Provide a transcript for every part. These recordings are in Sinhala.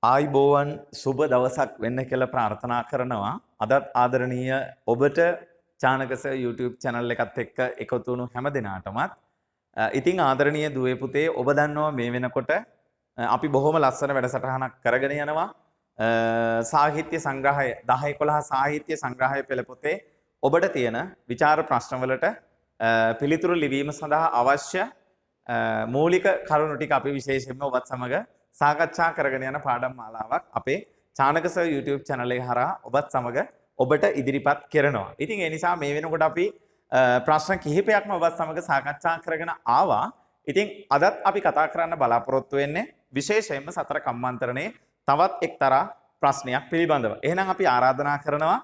ආයිබෝවන් සුබ දවසක් වෙන්න කියලා ප්‍රාර්ථනා කරනවා. අදත් ආදරණීය ඔබට චානක සර් YouTube channel එකත් එක්ක එකතු වුණු හැම දෙනාටමත් ඉතින් ආදරණීය දුවේ පුතේ ඔබ දන්නවා මේ වෙනකොට අපි බොහොම ලස්සන වැඩසටහනක් කරගෙන යනවා. සාහිත්‍ය සංග්‍රහය 10 11 සාහිත්‍ය සංග්‍රහය පෙළ පොතේ ඔබට තියෙන විචාර ප්‍රශ්නවලට පිළිතුරු ලිවීම සඳහා අවශ්‍ය මූලික කරුණු ටික අපි විශේෂයෙන්ම ඔබත් සමග සාකච්ඡා කරගෙන යන පාඩම් මාලාවක් අපේ චානක සර් YouTube channel එක හරහා ඔබත් සමග ඔබට ඉදිරිපත් කරනවා. ඉතින් ඒ නිසා මේ වෙනකොට අපි ප්‍රශ්න කිහිපයක්ම ඔබත් සමග සාකච්ඡා කරගෙන ආවා. ඉතින් අදත් අපි කතා කරන්න බලාපොරොත්තු වෙන්නේ විශේෂයෙන්ම සතර කම්මන්ත්‍රණයේ තවත් එක්තරා ප්‍රශ්නයක් පිළිබඳව. එහෙනම් අපි ආරාධනා කරනවා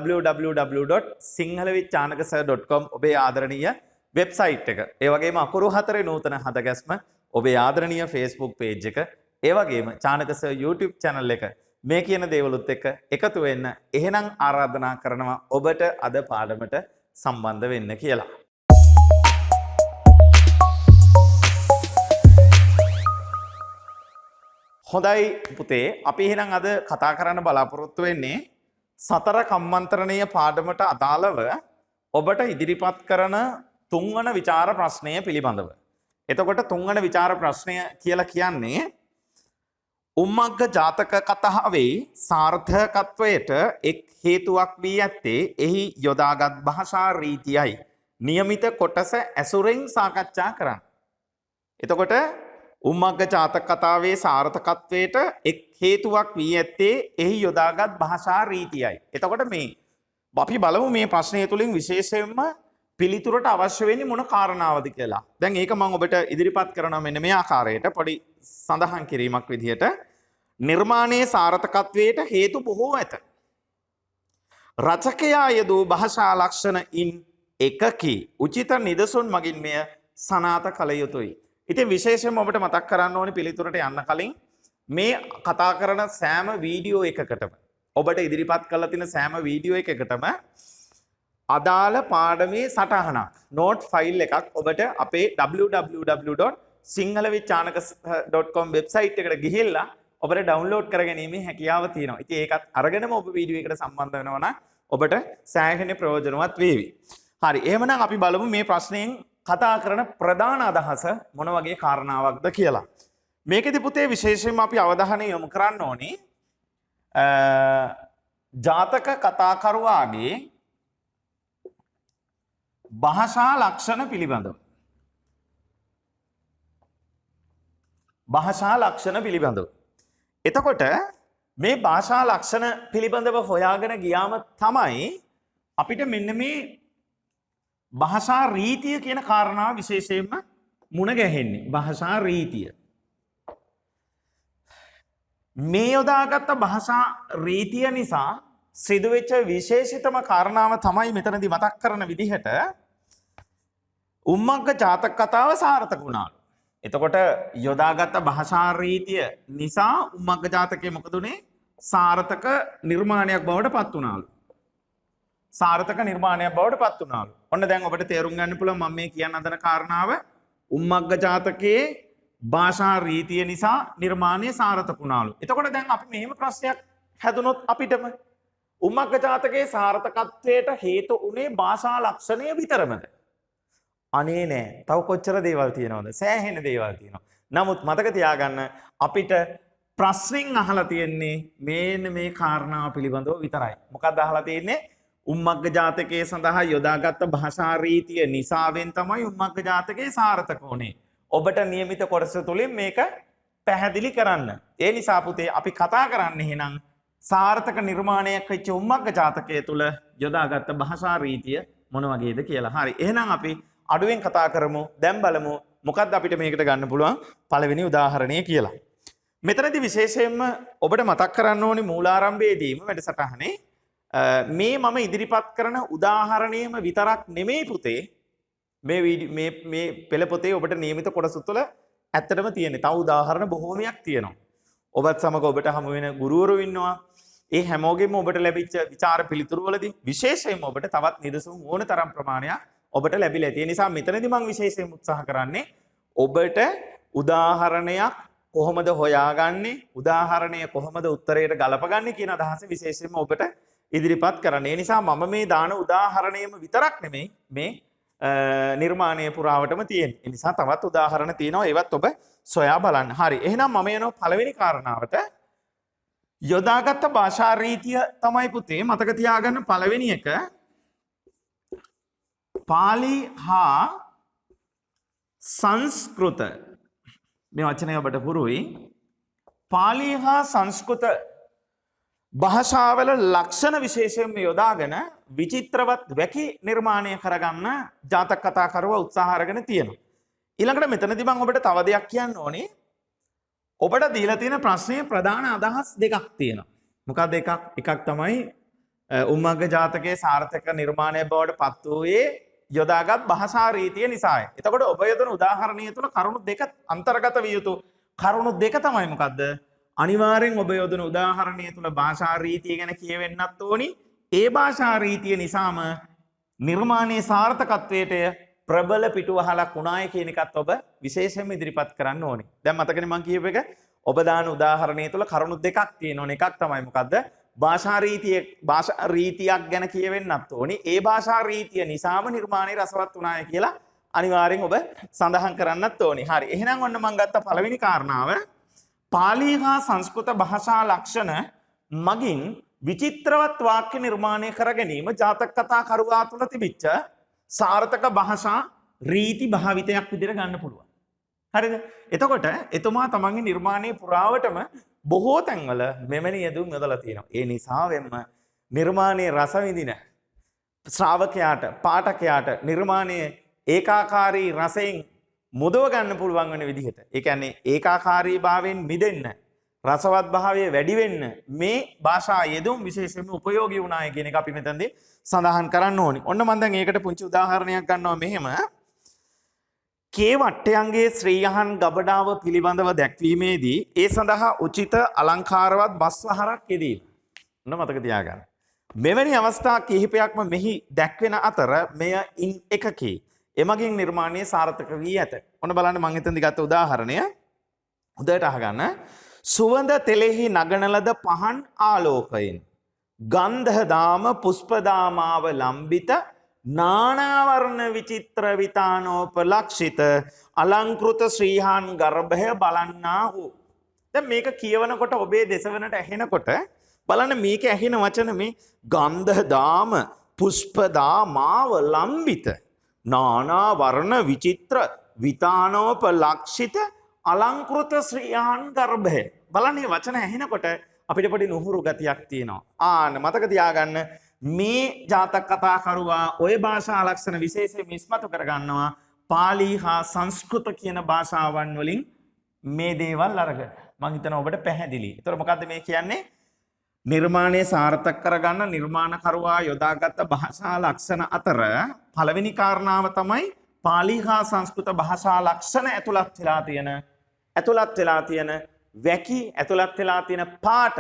www.sinhalawithchanakasir.com ඔබේ ආදරණීය වෙබ්සයිට් එක. ඒ වගේම අකුරු හතරේ නූතන හදගැස්ම ඔබේ ආදරණීය Facebook page එක. ඒ වගේම චානක සර් YouTube channel එක. මේ කියන දේවලුත් එක්ක එකතු වෙන්න එහෙනම් ආරාධනා කරනවා ඔබට අද පාඩමට සම්බන්ධ වෙන්න කියලා. හොඳයි පුතේ, අපි එහෙනම් අද කතා කරන්න බලාපොරොත්තු වෙන්නේ සතර කම්මන්ත්‍රණීය පාඩමට අදාළව ඔබට ඉදිරිපත් කරන තුන්වන විචාර ප්‍රශ්නය පිළිබඳව. එතකොට තුන්වන විචාර ප්‍රශ්නය කියලා කියන්නේ උම්මග්ග ජාතක කතාවේ සාර්ථකත්වයට එක් හේතුවක් වී ඇත්තේ එහි යොදාගත් භාෂා රීතියයි. නියමිත කොටස ඇසුරෙන් සාකච්ඡා කරන්න. එතකොට උම්මග්ග ජාතක කතාවේ සාර්ථකත්වයට එක් හේතුවක් වී ඇත්තේ එහි යොදාගත් භාෂා රීතියයි. එතකොට මේ අපි බලමු මේ ප්‍රශ්නය තුලින් විශේෂයෙන්ම පිළිතුරට අවශ්‍ය වෙන්නේ මොන කාරණාවද කියලා. දැන් ඒක මම ඔබට ඉදිරිපත් කරනවා මෙන්න මේ ආකාරයට පොඩි සඳහන් කිරීමක් විදිහට. නිර්මාණයේ සාර්ථකත්වයට හේතු බොහෝ ඇත. රචකයා යෙදූ භාෂා ලක්ෂණ ඉන් එකකි. උචිත නිදසුන් මගින් මෙය සනාථ කළ යුතුයි. ඉතින් විශේෂයෙන්ම ඔබට මතක් කරන්න ඕනේ පිළිතුරට යන්න කලින් මේ කතා කරන සෑම වීඩියෝ එකකටම ඔබට ඉදිරිපත් කරලා තියෙන සෑම වීඩියෝ එකකටම අදාළ පාඩමේ සටහනක් නෝට් ෆයිල් එකක් ඔබට අපේ www.sinhalawithchanaka.com website එකට ගිහිල්ලා ඔබට ඩවුන්ලෝඩ් කරගැනීමේ හැකියාව තියෙනවා. ඉතින් ඒකත් අරගෙනම ඔබ වීඩියෝ එකට සම්බන්ධ වෙනවා නම් ඔබට සෑහෙන ප්‍රයෝජනවත් වේවි. හරි, එහෙමනම් අපි බලමු මේ ප්‍රශ්නයෙන් කතා කරන ප්‍රධාන අදහස මොන වගේ කාරණාවක්ද කියලා. මේකෙදි පුතේ විශේෂයෙන්ම අපි අවධානය යොමු කරන්න ඕනේ ජාතක කතාකරුවාගේ භාෂා ලක්ෂණ පිළිබඳව. භාෂා ලක්ෂණ පිළිබඳව. එතකොට මේ භාෂා ලක්ෂණ පිළිබඳව හොයාගෙන ගියාම තමයි අපිට මෙන්න මේ භාෂා රීතිය කියන කාරණාව විශේෂයෙන්ම මුණ ගැහෙන්නේ. භාෂා රීතිය. මේ යොදාගත්ත භාෂා රීතිය නිසා සිදුවෙච්ච විශේෂිතම කාරණාව තමයි මෙතනදී මතක් කරන විදිහට උම්මග්ග ජාතක කතාව සාර්ථක වුණාලු. එතකොට යොදාගත්ත භාෂා රීතිය නිසා උම්මග්ග ජාතකයේ මොකද උනේ? සාර්ථක නිර්මාණයක් බවට පත් වුණාලු. සාර්ථක නිර්මාණයක් බවට පත් වුණාලු. ඔන්න දැන් ඔබට තේරුම් ගන්න පුළුවන් මම මේ කියන්න හදන කාරණාව උම්මග්ග ජාතකයේ භාෂා රීතිය නිසා නිර්මාණය සාර්ථක වුණාලු. එතකොට දැන් අපි මෙහෙම ප්‍රශ්නයක් හැදුනොත් අපිටම උම්මග්ග ජාතකයේ සාර්ථකත්වයට හේතු උනේ භාෂා ලක්ෂණය විතරමද? අනේ නෑ. තව කොච්චර දේවල් තියෙනවද? සෑහෙන දේවල් තියෙනවා. නමුත් මතක තියාගන්න අපිට ප්‍රශ්نين අහලා තියෙන්නේ මේන මේ කාරණාව පිළිබඳව විතරයි. මොකක්ද අහලා තියෙන්නේ? උම්මග්ග ජාතකයේ සඳහා යොදාගත්ත භාෂා රීතිය නිසාවෙන් තමයි උම්මග්ග ජාතකයේ සාර්ථක වුනේ. ඔබට නියමිත කොටස තුලින් මේක පැහැදිලි කරන්න. ඒ නිසා පුතේ අපි කතා කරන්නේ එහෙනම් සාර්ථක නිර්මාණයක් වෙච්ච උම්මග්ග ජාතකයේ තුල යොදාගත්ත භාෂා රීතිය මොන වගේද කියලා. හරි. එහෙනම් අපි අඩුවෙන් කතා කරමු. දැන් බලමු මොකක්ද අපිට මේකට ගන්න පුළුවන් පළවෙනි උදාහරණය කියලා. මෙතනදී විශේෂයෙන්ම ඔබට මතක් කරන්න ඕනේ මූලාරම්භයේදීම වැඩසටහනේ මේ මම ඉදිරිපත් කරන උදාහරණයම විතරක් නෙමෙයි පුතේ මේ මේ මේ පෙළ පොතේ ඔබට නියමිත කොටස තුළ ඇත්තටම තියෙන්නේ. තව උදාහරණ බොහෝමයක් තියෙනවා. ඔබත් සමග ඔබට හමු වෙන ගුරුවරු ඉන්නවා. ඒ හැමෝගෙම ඔබට ලැබිච්ච විචාර පිළිතුරු වලදී විශේෂයෙන්ම ඔබට තවත් නිදසුන් ඕන තරම් ප්‍රමාණයක් ඔබට ලැබිලා ඇති. ඒ නිසා මෙතනදී මම විශේෂයෙන්ම උත්සාහ කරන්නේ ඔබට උදාහරණයක් කොහොමද හොයාගන්නේ, උදාහරණය කොහොමද උත්තරයට ගලපගන්නේ කියන අදහස විශේෂයෙන්ම ඔබට ඉදිරිපත් කරන්න. ඒ නිසා මම මේ දාන උදාහරණයම විතරක් නෙමෙයි මේ නිර්මාණය පුරාවටම තියෙන්නේ. ඒ නිසා තවත් උදාහරණ තියෙනවා, ඒවත් ඔබ සොයා බලන්න. හරි. එහෙනම් මම යනවා පළවෙනි කාරණාවට. යොදාගත්ත භාෂා රීතිය තමයි පුතේ මතක තියාගන්න පළවෙනි එක. පාලි හා සංස්කෘත, මේ වචනය ඔබට හුරුයි. පාලි හා සංස්කෘත භාෂාවල ලක්ෂණ විශේෂයෙන්ම යොදාගෙන විචිත්‍රවත් වැකි නිර්මාණය කරගන්න ජාතක කතාකරුවා උත්සාහ අරගෙන තියෙනවා. ඊළඟට මෙතනදී මම ඔබට තව දෙයක් කියන්න ඕනේ. ඔබට දීලා තියෙන ප්‍රශ්නයේ ප්‍රධාන අදහස් දෙකක් තියෙනවා. මොකක්ද එකක්? එකක් තමයි උම්මග්ග ජාතකයේ සාර්ථක නිර්මාණය බවට පත් වූයේ යොදාගත් භාෂා රීතිය නිසාය. එතකොට ඔබ යොදන උදාහරණය තුළ කරුණු දෙක අන්තර්ගත විය යුතු කරුණු දෙක තමයි මොකද්ද? අනිවාර්යෙන් ඔබ යොදන උදාහරණය තුළ භාෂා රීතිය ගැන කියවෙන්නත් ඕනි. ඒ භාෂා රීතිය නිසාම නිර්මාණයේ සාර්ථකත්වයට ප්‍රබල පිටුවහලක් වුණාය කියන එකත් ඔබ විශේෂයෙන්ම ඉදිරිපත් කරන්න ඕනි. දැන් මතකනේ මං කියපු එක? ඔබ දාන උදාහරණය තුළ කරුණු දෙකක් තියෙනවා. එකක් තමයි මොකද්ද? භාෂා රීතිය, භාෂා රීතියක් ගැන කියවෙන්නත් ඕනි. ඒ භාෂා රීතිය නිසාම නිර්මාණය රසවත් වුණාය කියලා අනිවාර්යෙන් ඔබ සඳහන් කරන්නත් ඕනි. හරි. එහෙනම් ඔන්න මං ගත්ත පළවෙනි කාරණාව පාලි හා සංස්කෘත භාෂා ලක්ෂණ මගින් විචිත්‍රවත් වාක්‍ය නිර්මාණය කර ගැනීම ජාතක කතා කරුවා තුළ තිබිච්ච සාර්ථක භාෂා රීති භාවිතයක් විදිහට ගන්න පුළුවන්. හරිද? එතකොට එතුමා තමන්ගේ නිර්මාණයේ පුරාවටම බොහෝ තැන්වල මෙවැනි යෙදුම් යොදලා තියෙනවා. ඒ නිසාවෙන්ම නිර්මාණයේ රස විඳින ශ්‍රාවකයාට, පාඨකයාට නිර්මාණයේ ඒකාකාරී රසයෙන් මුදව ගන්න පුළුවන් වෙන විදිහට, ඒ කියන්නේ ඒකාකාරී භාවයෙන් මිදෙන්න, රසවත් භාවය වැඩි වෙන්න මේ භාෂා යෙදුම් විශේෂයෙන්ම උපයෝගී වුණාය කියන එක අපි මෙතනදී සඳහන් කරන්න ඕනි. ඔන්න මම දැන් ඒකට පුංචි උදාහරණයක් ගන්නවා මෙහෙම. කේ වට්ටයන්ගේ ශ්‍රීයහන් ගබඩාව පිළිබඳව දැක්වීමේදී ඒ සඳහා උචිත අලංකාරවත් බස්වහරක් යෙදීම. ඔන්න මතක තියාගන්න. මෙවැනි අවස්ථා කිහිපයක්ම මෙහි දැක්වෙන අතර මෙය ඉන් එකකි. එමගින් නිර්මාණය සාර්ථක වී ඇත. ඔන්න බලන්න මං එතනදි ගත්ත උදාහරණය හොඳට අහගන්න. සුවඳ තෙලෙහි නගන ලද පහන් ආලෝකයෙන් ගන්ධ දාම පුෂ්ප දාමාව ලම්බිත නානාවර්ණ විචිත්‍ර විතානෝපලක්ෂිත අලංකෘත ශ්‍රීහාන් ගර්භය බලන්නා වූ. දැන් මේක කියවනකොට ඔබේ දෙසවනට ඇහෙනකොට බලන්න මේක ඇහෙන වචන මේ ගන්ධ දාම පුෂ්ප දාමාව ලම්බිත නානාවර්ණ විචිත්‍ර විතානෝපලක්ෂිත අලංකෘත ශ්‍රීහාන් ගර්භය. බලන්න මේ වචන ඇහෙනකොට අපිට පොඩි නුහුරු ගතියක් තියෙනවා. ආන්න මතක තියාගන්න මේ ජාතක කතාකරුවා ඔය භාෂා ලක්ෂණ විශේෂයෙන් ඉස්මතු කරගන්නවා පාලි හා සංස්කෘත කියන භාෂාවන් වලින් මේ දේවල් අරගෙන. මං හිතනවා ඔබට පැහැදිලි. ඒතර මොකද්ද මේ කියන්නේ? නිර්මාණය සාර්ථක කරගන්න නිර්මාණකරුවා යොදාගත්ත භාෂා ලක්ෂණ අතර පළවෙනි කාරණාව තමයි පාලි හා සංස්කෘත භාෂා ලක්ෂණ ඇතුළත් වෙලා තියෙන වැකි, ඇතුළත් වෙලා තියෙන පාට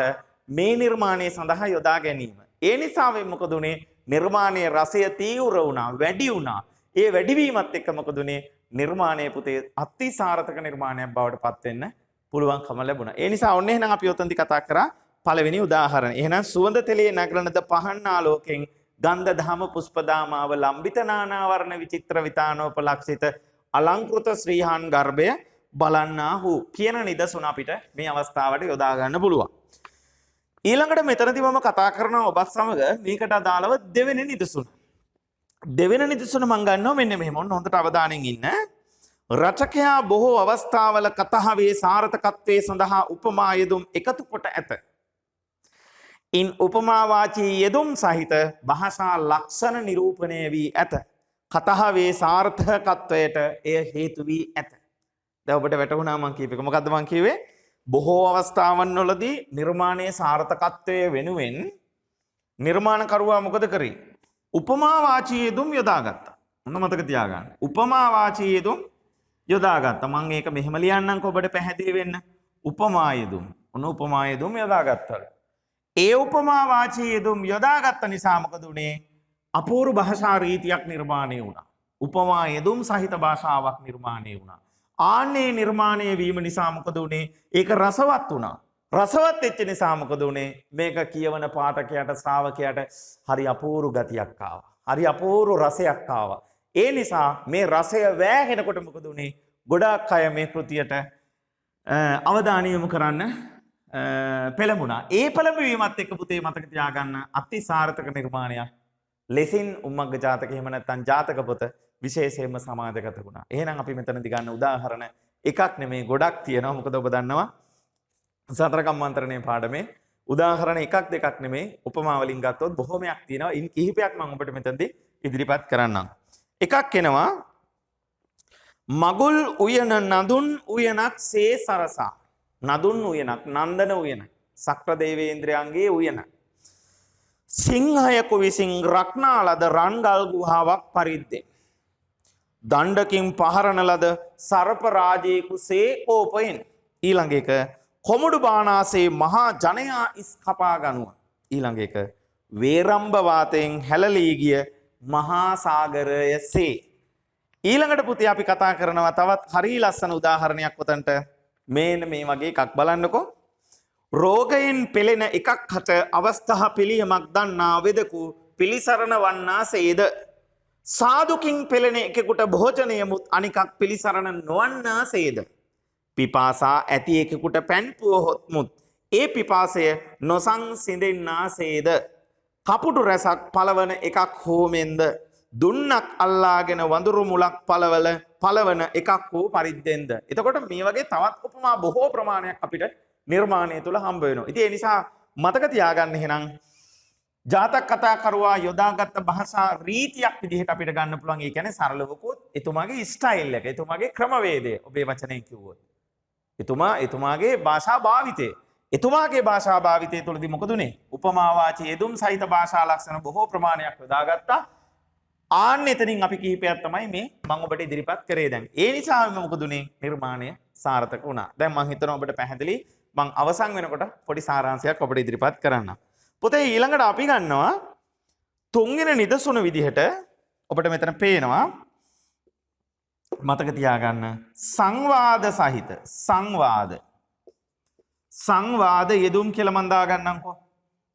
මේ නිර්මාණය සඳහා යොදා ගැනීම. ඒ නිසා මොකද උනේ? නිර්මාණයේ රසය තීව්‍ර වුණා, වැඩි වුණා. ඒ වැඩිවීමත් එක්ක මොකද උනේ? නිර්මාණයේ පුතේ අතිසාර්ථක නිර්මාණයක් බවට පත් වෙන්න පුළුවන්කම ලැබුණා. ඒ නිසා ඔන්න එහෙනම් අපි ඔතනදි කතා කරා පළවෙනි උදාහරණ. එහෙනම් සුවඳ තෙලේ නගලනද පහන් ආලෝකයෙන් ගන්ධ දහම පුෂ්ප දාමාව ලම්බිත නානා වර්ණ විචිත්‍ර විතානෝපලක්ෂිත අලංකෘත ශ්‍රීහාන් ගර්භය බලන්නාහු කියන නිදසුන අපිට මේ අවස්ථාවට යොදා ගන්න පුළුවන්. ඊළඟට මෙතනදී මම කතා කරනවා ඔබත් සමග මේකට අදාළව දෙවෙනි නිදසුන. දෙවෙනි නිදසුන මම ගන්නවා මෙන්න මෙහෙම. ඔන්න හොඳට අවධානයෙන් ඉන්න. රචකයා බොහෝ අවස්ථාවල කතාවේ සාර්ථකත්වයේ සඳහා උපමා යෙදුම් එකතු කොට ඇත. ඉන් උපමාවාචී යෙදුම් සහිත භාෂා ලක්ෂණ නිරූපණය වී ඇත. කතාවේ සාර්ථකත්වයට එය හේතු වී ඇත. දැන් ඔබට වැටහුණා මං කියප එක. මොකද්ද මං කිව්වේ? බොහෝ අවස්ථාවන් වලදී නිර්මාණයේ සාර්ථකත්වය වෙනුවෙන් නිර්මාණකරුවා මොකද කරේ? උපමාවාචී යෙදුම් යොදාගත්තා. ඔන්න මතක තියාගන්න. උපමාවාචී යෙදුම් යොදාගත්තා. මං ඒක මෙහෙම ලියන්නම්කෝ ඔබට පැහැදිලි වෙන්න. උපමා යෙදුම්. ඔන්න උපමා යෙදුම් යොදාගත්තා. ඒ උපමාවාචී යෙදුම් යොදාගත්ත නිසා මොකද උනේ? අපූර්ව භාෂා රීතියක් නිර්මාණය වුණා. උපමා යෙදුම් සහිත භාෂාවක් නිර්මාණය වුණා. ආන්නේ නිර්මාණය වීම නිසා මොකද වුනේ? ඒක රසවත් වුණා. රසවත් වෙච්ච නිසා මොකද වුනේ? මේක කියවන පාඨකයාට, ශ්‍රාවකයාට හරි අපූර්ව ගතියක් ආවා. හරි අපූර්ව රසයක් ආවා. ඒ නිසා මේ රසය වෑහෙනකොට මොකද වුනේ? ගොඩාක් අය මේ කෘතියට අවධානය යොමු කරන්න පෙළඹුණා. ඒ පෙළඹවීමත් එක්ක පුතේ මතක තියාගන්න, අතිසාර්ථක නිර්මාණයක් ලෙසින් උම්මග්ග ජාතක එහෙම නැත්නම් ජාතක පොත විශේෂයෙන්ම සමාජගත වුණා. එහෙනම් අපි මෙතනදි ගන්න උදාහරණ එකක් නෙමෙයි, ගොඩක් තියෙනවා. මොකද ඔබ දන්නවා සතර කම්මන්ත්‍රණයේ පාඩමේ උදාහරණ එකක් දෙකක් නෙමෙයි, උපමා වලින් ගත්තොත් බොහොමයක් තියෙනවා. ඉන් කිහිපයක් මම ඔබට මෙතනදී ඉදිරිපත් කරන්නම්. එකක් එනවා මගුල් උයන නදුන් උයනක් සේ සරසා. නදුන් උයනක්, නන්දන උයන, සක්‍ර දේවේන්ද්‍රයන්ගේ උයන. සිංහයකු විසින් රක්නා ලද රන්ගල් ගුහාවක් පරිද්දෙන්. දණ්ඩකින් පහරන ලද සර්ප රාජයෙකු සේ කෝපයෙන්. ඊළඟ එක කොමුඩු බානාසේ මහා ජනයා ඉස් කපා ගනුව. ඊළඟ එක වේරම්භ වාතයෙන් හැලලී ගිය මහා සාගරය සේ. ඊළඟට පුතේ අපි කතා කරනවා තවත් හරි ලස්සන උදාහරණයක් ඔතනට. මේන මේ වගේ එකක් බලන්නකෝ. රෝගයෙන් පෙළෙන එකක් හට අවස්ථා පිළියමක් දන්නා වෙදකු පිළිසරණ වන්නාසේද, සාදුකින් පෙළෙන එකෙකුට භෝජනයමුත් අනිකක් පිළිසරණ නොවන්නාසේද, පිපාසා ඇති එකෙකුට පැන් පුවහොත්මුත් ඒ පිපාසය නොසංසිඳෙන්නාසේද, කපුටු රැසක් පලවන එකක් හෝමෙන්ද, දුන්නක් අල්ලාගෙන වඳුරු මුලක් පලවන එකක් හෝ පරිද්දෙන්ද. එතකොට මේ වගේ තවත් උපමා බොහෝ ප්‍රමාණයක් අපිට නිර්මාණය තුළ හම්බ වෙනවා. ඉතින් ඒ නිසා මතක තියාගන්න, එහෙනම් ජාතක කතාකරුවා යොදාගත්ත භාෂා රීතියක් විදිහට අපිට ගන්න පුළුවන්. ඒ කියන්නේ සරලව කිව්වොත් එතුමාගේ ස්ටයිල් එක, එතුමාගේ ක්‍රමවේදය, ඔබේ වචනයෙන් කිව්වොත්. එතුමාගේ භාෂා භාවිතය. එතුමාගේ භාෂා භාවිතය තුළදී මොකද උනේ? උපමා වාචී යෙදුම් සහිත භාෂා ලක්ෂණ බොහෝ ප්‍රමාණයක් යොදාගත්තා. ආන්න එතනින් අපි කිහිපයක් තමයි මේ මම ඔබට ඉදිරිපත් කරේ දැන්. ඒ නිසාම මොකද උනේ? නිර්මාණය සාර්ථක වුණා. දැන් මං හිතනවා ඔබට පැහැදිලි. මං අවසන් වෙනකොට පොඩි සාරාංශයක් ඔබට ඉදිරිපත් කරන්න. පොතේ ඊළඟට අපි ගන්නවා තුන්වෙනි නිදසුන විදිහට ඔබට මෙතන පේනවා, මතක තියාගන්න, සංවාද සහිත සංවාද යෙදුම් කියලා මං දාගන්නම්කෝ.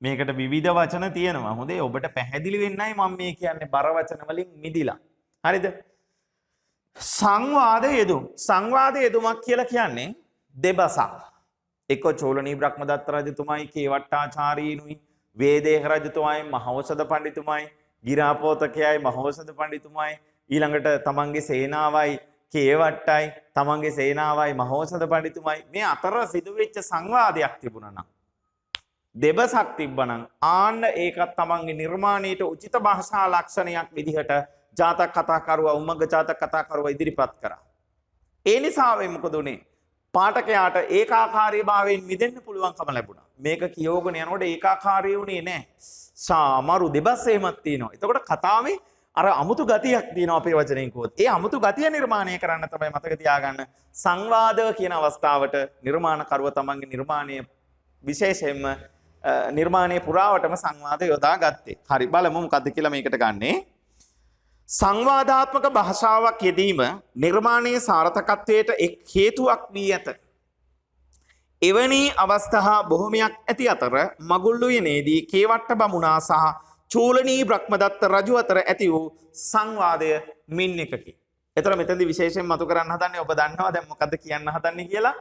මේකට විවිධ වචන තියෙනවා. හොඳේ, ඔබට පැහැදිලි වෙන්නයි මම මේ කියන්නේ බර වචන වලින් මිදිලා. හරිද? සංවාද යෙදුම්. සංවාද යෙදුමක් කියලා කියන්නේ දෙබසක්. එක්ක චෝලනී බ්‍රහ්මදත්ත රජතුමයි කේවට්ටාචාරීනුයි, වේදේහ රජතුමායි මහෞෂධ පඬිතුමයි, ගිරාපෝතකයයි මහෞෂධ පඬිතුමයි, ඊළඟට තමන්ගේ සේනාවයි කේවට්ටයි, තමන්ගේ සේනාවයි මහෞෂධ පඬිතුමයි, මේ අතර සිදුවෙච්ච සංවාදයක් තිබුණා නම්, දෙබසක් තිබ්බනම්, ආන්න ඒකත් තමන්ගේ නිර්මාණයට උචිත භාෂා ලක්ෂණයක් විදිහට ජාතක කතාකරුවා, උම්මග්ග ජාතක කතාකරුවා ඉදිරිපත් කරා. ඒ නිසා වෙ මොකද උනේ? පාඨකයාට ඒකාකාරී භාවයෙන් මිදෙන්න පුළුවන්කම ලැබුණා. මේක කියවගෙන යනකොට ඒකාකාරී වුණේ නෑ. සාමාරු දෙබස් එහෙමත් තියෙනවා. එතකොට කතාවේ අර අමුතු ගතියක් තියෙනවා අපේ වචනයෙන් කිව්වොත්. ඒ අමුතු ගතිය නිර්මාණය කරන්න තමයි මතක තියාගන්න සංවාද කියන අවස්ථාවට නිර්මාණකරුව තමන්ගේ නිර්මාණය විශේෂයෙන්ම නිර්මාණය පුරාවටම සංවාද යොදා ගත්තේ. හරි, බලමු මොකද්ද කියලා මේකට ගන්නේ. සංවාදාත්මක භාෂාවක් යෙදීම නිර්මාණයේ සාර්ථකත්වයට එක් හේතුවක් වී ඇත. එවැනි අවස්ථා බොහොමයක් ඇති අතර මගුල් උයනේදී කේවට්ට බමුණා සහ චූලනී බ්‍රහ්මදත්ත රජු අතර ඇති වූ සංවාදය මින් එකකි. එතන මෙතනදී විශේෂයෙන් මතු කරන්න හදන්නේ ඔබ දන්නවා දැන් මොකද්ද කියන්න හදන්නේ කියලා.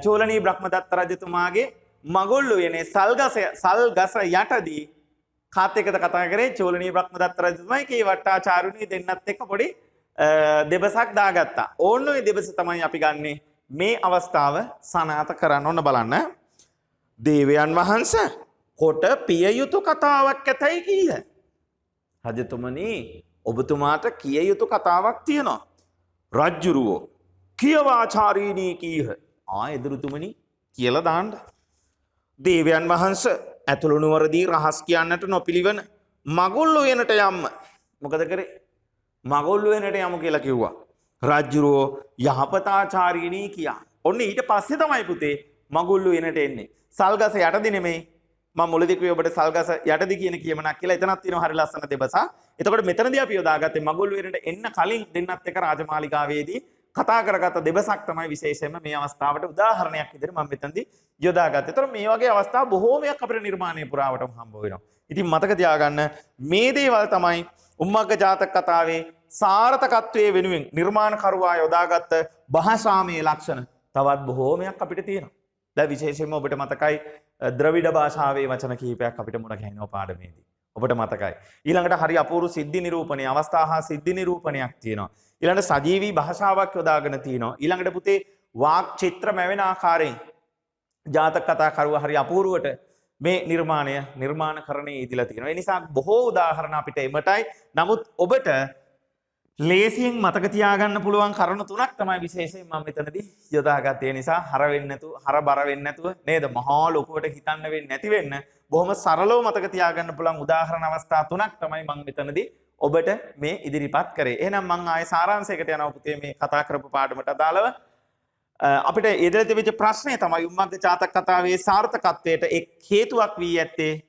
චූලනී බ්‍රහ්මදත්ත රජතුමාගේ මගුල් උයනේ සල්ගස යටදී කාත් එක්කද කතා කරේ? චූලනී බ්‍රහ්මදත්ත රජතුමායි කේවට්ටාචාරුණී දෙන්නත් එක්ක පොඩි දෙබසක් දාගත්තා. ඕන්න ඔය දෙබස තමයි අපි ගන්නෙ මේ අවස්ථාව සනාත කරන්න. ඕන බලන්න. දේවයන් වහන්සේ කොට පිය යුතු කතාවක් ඇතැයි කීහ. රජතුමනි, ඔබතුමාට කිය යුතු කතාවක් තියෙනවා. රජ්ජුරුවෝ කියවාචාරීනී කීහ. ආ එදුරුතුමනි කියලා දාන්න. දේවයන් වහන්සේ ඇතුළු නුවරදී රහස් කියන්නට නොපිළිවන මගුල් උයනට යම්ම. මොකද කරේ? මගුල් උයනට යමු කියලා කිව්වා. රජ්ජුරුවෝ යහපතාචාරීනී කියා. ඔන්න ඊට පස්සේ තමයි පුතේ මගුල් උයනට එන්නේ. සල්ගස යටදී නෙමෙයි. මම මුලදී කිව්වේ ඔබට සල්ගස යටදී කියන කියමනක් කියලා. එතනක් තියෙනවා හරි ලස්සන දෙබසක්. එතකොට මෙතනදී අපි යොදාගත්තේ මගුල් උයනට එන්න කලින් දෙන්නත් එක්ක රාජමාලිගාවේදී කතා කරගත්ත දෙබසක් තමයි විශේෂයෙන්ම මේ අවස්ථාවට උදාහරණයක් විදිහට මම මෙතනදී යොදාගත්තේ. ඒතර මේ වගේ අවස්ථා බොහෝමයක් අපිට නිර්මාණය පුරාවටම හම්බ වෙනවා. ඉතින් මතක තියාගන්න මේ දේවල් තමයි උම්මග්ග ජාතක කතාවේ සාර්ථකත්වයේ වෙනුවෙන් නිර්මාණකරුවා යොදාගත්ත භාෂාමය ලක්ෂණ තවත් බොහෝමයක් අපිට තියෙනවා. දැන් විශේෂයෙන්ම ඔබට මතකයි ද්‍රවිඩ භාෂාවේ වචන කිහිපයක් අපිට මුණ ගැහෙනවා පාඩමේදී. ඔබට මතකයි. ඊළඟට හරි අපූර්ව සිද්ධි නිරූපණය, අවස්ථා හා සිද්ධි නිරූපණයක් තියෙනවා. ඊළඟට සජීවී භාෂාවක් යොදාගෙන තියෙනවා. ඊළඟට පුතේ වාක් චිත්‍ර මැවෙන ආකාරයෙන් ජාතක කතා කරුවා හරි අපූර්වට මේ නිර්මාණය නිර්මාණකරණයේ යෙදিলা තියෙනවා. ඒ නිසා බොහෝ උදාහරණ අපිට එමටයි. නමුත් ඔබට ලේසියෙන් මතක තියාගන්න පුළුවන් කරුණු තුනක් තමයි විශේෂයෙන් මම මෙතනදී යොදාගත්තේ. ඒ නිසා හර වෙන්නේ නැතුව, හර බර වෙන්නේ නැතුව නේද? මහා ලොකුවට හිතන්න වෙන්නේ නැති වෙන්න බොහොම සරලව මතක තියාගන්න පුළුවන් උදාහරණ අවස්ථා තුනක් තමයි මම මෙතනදී ඔබට මේ ඉදිරිපත් කරේ. එහෙනම් මං ආයේ සාරාංශයකට යනවා පුතේ මේ කතා කරපු පාඩමට අදාළව. අපිට ඉදිරියට තිබිච්ච ප්‍රශ්නය තමයි උම්මග්ග ජාතක කතාවේ සාර්ථකත්වයට එක් හේතුවක් වී ඇත්තේ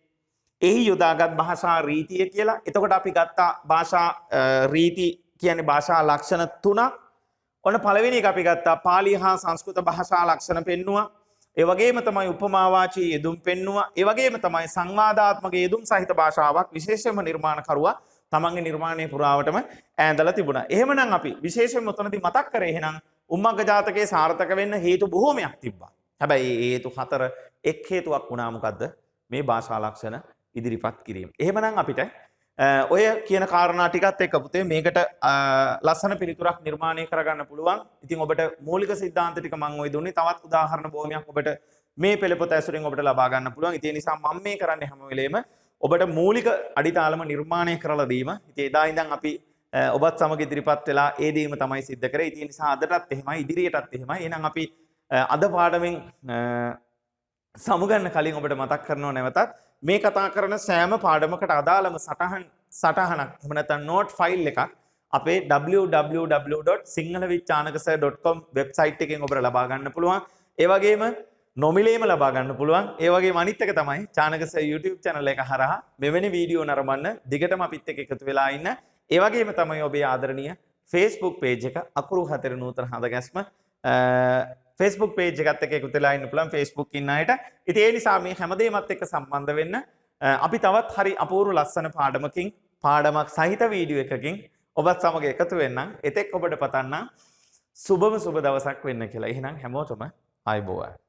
එහි යොදාගත් භාෂා රීතිය කියලා. එතකොට අපි ගත්තා භාෂා රීති කියන්නේ භාෂා ලක්ෂණ තුනක්. ඔන්න පළවෙනි එක අපි ගත්තා පාලි හා සංස්කෘත භාෂා ලක්ෂණ පෙන්නුවා. ඒ වගේම තමයි උපමාවාචී යෙදුම් පෙන්නුවා. ඒ වගේම තමයි සංවාදාත්මක යෙදුම් සහිත භාෂාවක් විශේෂයෙන්ම නිර්මාණකරුවා තමන්ගේ නිර්මාණය පුරාවටම ඈඳලා තිබුණා. එහෙමනම් අපි විශේෂයෙන්ම උතනදී මතක් කරේ එහෙනම් උම්මග්ග ජාතකයේ සාර්ථක වෙන්න හේතු බොහෝමයක් තිබ්බා. හැබැයි ඒ හේතු හතර එක් හේතුවක් වුණා මොකද්ද? මේ භාෂා ලක්ෂණ ඉදිරිපත් කිරීම. එහෙමනම් අපිට ඔය කියන කාරණා ටිකත් එක්ක පුතේ මේකට ලස්සන පිළිතුරක් නිර්මාණය කරගන්න පුළුවන්. ඉතින් ඔබට මූලික සිද්ධාන්ත ටික මම ඔය දුන්නේ. තවත් උදාහරණ බොහොමයක් ඔබට මේ පෙළපොත ඇසුරින් ඔබට ලබා ගන්න පුළුවන්. ඉතින් ඒ නිසා මම මේ කරන්නේ හැම වෙලේම ඔබට මූලික අඩිතාලම නිර්මාණය කරලා දීම. ඉතින් එදා ඉඳන් අපි ඔබත් සමග ඉදිරිපත් වෙලා ඒ දීම තමයි සිද්ධ කරේ. ඉතින් ඒ නිසා අදටත් එහෙමයි, ඉදිරියටත් එහෙමයි. එහෙනම් අපි අද පාඩමෙන් සමුගන්න කලින් ඔබට මතක් කරනවා නැවතත් මේ කතා කරන සෑම පාඩමකට අදාළම සටහනක් එහෙම නැත්නම් නෝට් ෆයිල් එකක් අපේ www.sinhalawithchanakasir.com website එකෙන් ඔබට ලබා ගන්න පුළුවන්. ඒ වගේම නොමිලේම ලබා ගන්න පුළුවන්. ඒ වගේම අනිත් එක තමයි චානක සර් YouTube channel එක හරහා මෙවැනි වීඩියෝ නරඹන්න දිගටම අපිත් එක්ක එකතු වෙලා ඉන්න. ඒ වගේම තමයි ඔබේ ආදරණීය Facebook page එක අකුරු හතර නූතන හද ගැස්ම Facebook page එකත් එක්ක එකතු වෙලා ඉන්න පුළුවන් Facebook ඉන්න අයට. ඉතින් ඒ නිසා මේ හැමදේමත් එක්ක සම්බන්ධ වෙන්න අපි තවත් හරි අපූර්ව ලස්සන පාඩමකින් පාඩමක් සහිත වීඩියෝ එකකින් ඔබත් සමග එකතු වෙන්නම්. එතෙක් ඔබට පතන්නම් සුබම සුබ දවසක් වෙන්න කියලා. එහෙනම් හැමෝටම ආයුබෝවන්.